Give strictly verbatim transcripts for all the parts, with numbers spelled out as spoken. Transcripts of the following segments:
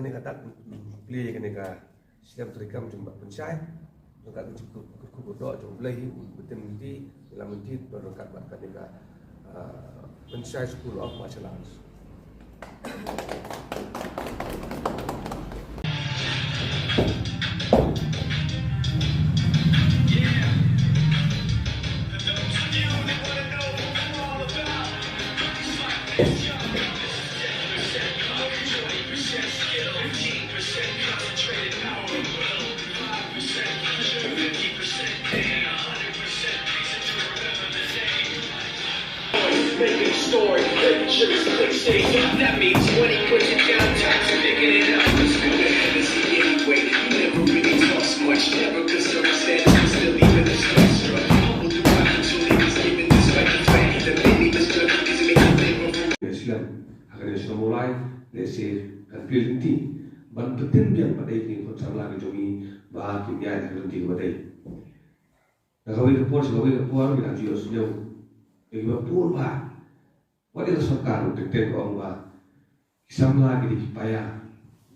Kane ka dak plie ïa kane ka shlem treikam jong Bah Pynshai, jong ka jingkyrkhu kyrdoh jong U Blei hi, u btin lynti, ïalam lynti, ryngkat bad kane ka, ah, Pynshai School of Martial Arts. Making story, making sure it's quick, say, that means when he puts it down, time to picking it up. It's good at Hennessy anyway. He never really talks much, never concerned with status, but still even the stress. Humble throughout until he was given this right to fight. The many misjudged because he made a living. Shlem, ha kane shlem u lai, lehse kan plie lynti ban btin biang pat ïa ki khun samla ki jong ngi ba kin ïaid ha ka lynti kaba dei. Na kawei ka por sha kawei ka por ngi la ju ïohsngew ïa kiba bun bha. Wat ïa ka sorkar ruh teng teng ka ong ba ki samla ki dei ki paia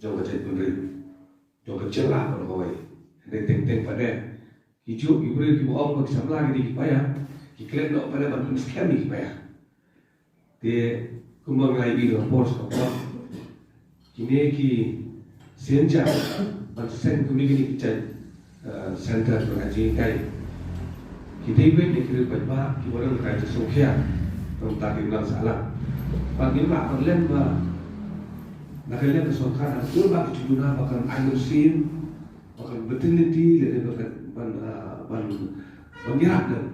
jong ka jaitbynriew, jong ka jylla baroh kawei. Hynrei teng teng pat de ki juh ki briew kiba ong ba ki samla ki dei ki paia, ki klet noh pat de ban pynskhem ïa ki paia. Te kumba ngi la ïohi na ka por sha ka por, kine ki sienjam ban seng kumne kine ki jait, eh, center jong ka jinghikai, ki dei beit na ki riew paidbah kiba don ka jingsngewkhia na ka bynta ki imlang sahlang. Bad ngim lah ban lem ba na ka liang ka sorkar hap ban bud ki jingduna ba kan ai mynsiem, ba kan btin lynti lane ba kan ban, ah, ban, ban ïarap lem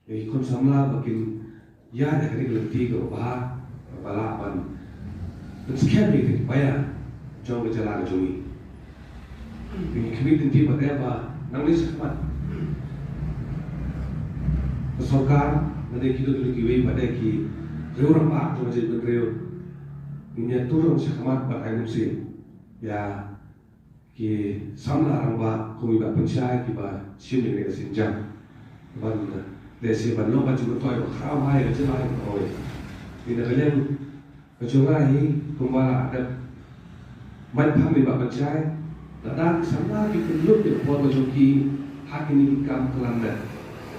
ïa ki khun samla ba kin ïaid ha kane ka lynti kaba bha, kaba lah ban pynskhem ïa ki paia jong ka jylla ka jong ngi. Ngi khmih lynti pat de ba nangne shakhmat ka sorkar, lane ki don kiwei pat de ki riew rangbah jong ka jaitbynriew, ngin ïa tur shakhmat ban ai mynsiem ïa ki samla rangbah kum i Bah Pynshai kiba shim ïa kane ka sienjam ban, eh, lehse ban long ka jingmyntoi ba khraw bha ïa ka jylla ïa ka roi. Te na ka liang ka jong nga hi kumba la dep ban phang ïa i Bah Pynshai, lada ki samla ki pynlut ïa ka por ka jong ki ha kine ki kam kylliang met,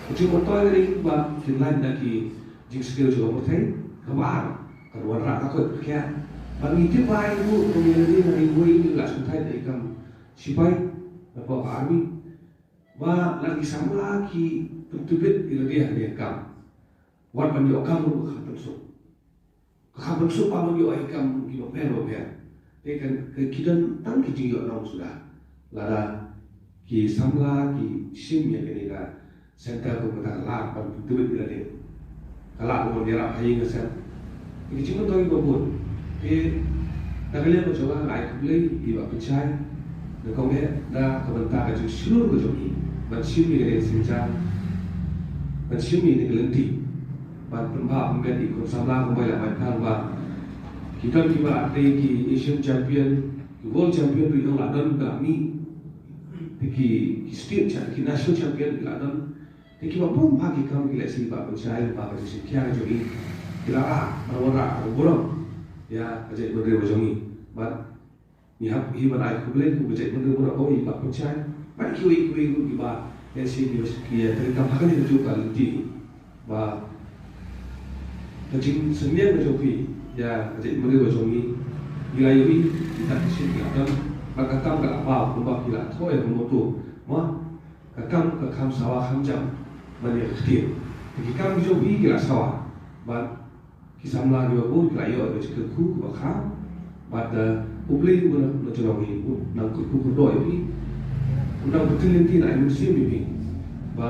ka jingmyntoi ka dei ba kin lait na ki jingsniew jong ka pyrthei. Kaba ar, kan wanrah ka koit ka khiah. Ba ngi tip ba ngi ruh kum ïa lade na ngi wei ngi la shongthait ïa i kam sipai, na ka army. Ba la ki samla ki pyntbit ïa lade ha kane ka kam. Wat ban ïoh kam ruh ka kham pynsuk. Ka kham pynsuk ba ban ïoh ïa i kam kiba pher ba pher. Te kan, ka ki don tang ki jingïohnong suda. Lada ki samla ki shim ïa kane ka center kum kata ka lah ban pyntbit ïa lade. Ka lah ban ïarap ha ïing ha sem. Ki jingmyntoi kiba bun. Te na ka liang ka jong nga nga ai khublei ïa i Bah Pynshai. Nyngkong eh na ka bynta ka jingshlur ka jong i ban shim ïa kane ka sienjam, ban shim ïa kane ka lynti, ban pynbha pynbeit ïa ki khun samla kumba i la ban phang ba ki don kiba la dei ki Asian champion, ki world champion ruh ïa la don ba la mih. Te ki, ki state cha-, ki national champion ki la don. Te kiba bun bha ki kam ki lehse i Bah Pynshai, ba ka jingshim khia ka jong i, ki la rah ban wanrah ka burom ïa ka jaitbynriew ka jong i. Bad ngi hap hi ban ai khublei kum ka jaitbynriew baroh kawei ïa i Bah Pynshai bad kiwei kiwei ruh kiba lehse ki, ki ïa treikam ha kane kajuh ka lynti. Ba ka jingsngewsih ka jong phi ïa ka jaitbynriew ka jong ngi, ngi la ïohi kita ki shin ki la don bad ka kam ka la paw kumba ki la thoh ïa ka motto, ma ka kam ka kham sawa kham jam ban ïa ka ktien. Te ki kam ki jong phi ki la sawa bad ki samla kiba bun ki la ïoh ïa ka jingkyrkhu kaba khraw. Bad, eh, U Blei u nang, u nang jngai, u nang kyrkhu kyrdoh ïa phi, u nang btin lynti, nang ai mynsiem ïa phi. Ba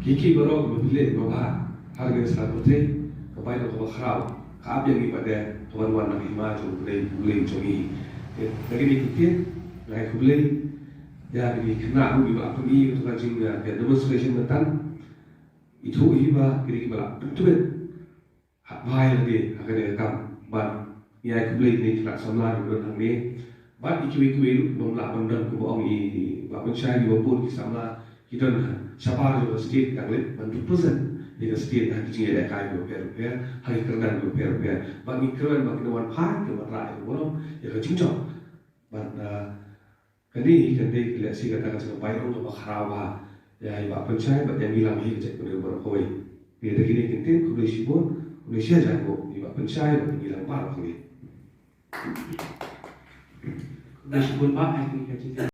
kiei kiei baroh kiba phi leh kiba bha ha kane ka sla pyrthei, ka bai noh kaba khraw, ka ap ïa ngi pat de ka ban wan na ka hima jong U Blei, U Blei jong ngi. Te na kine ki ktien nga ai khublei ïa kine ki khynnah ruh kiba la pyni ïa ka jing, eh, demonstration mynta. Ithuh hi ba kine kiba la pyntbit hap bha ïa lade ha kane ka kam. Bad ngi ai khublei ïa kine ki khynnah samla kiba don hangne bad ïa kiwei kiwei ruh bym lah ban don, kumba ong i Bah Pynshai, kiba bun ki samla ki don shabar jong ka state, ki dang leit ban represent ïa ka state ha ki jingïalehkai kiba pher bapher, ha ki kyrdan kiba pher bapher. Bad ngi kyrmen ba kin wan phai, kin wanrah ïa ka burom, ïa ka jingjop Bad, ah, kane hi kan dei ka lehse kata ka jingïabai ong kaba khraw bha ïa i Bah Pynshai bad ïa ngi lang hi ka jaitbynriew baroh kawei. Te da kine ki ktien, khublei shibun, khublei shihajar nguh ïa i Bah Pynshai bad ïa ngi lang baroh kawei. Khublei shibun Bah, ai kane ka jingkren.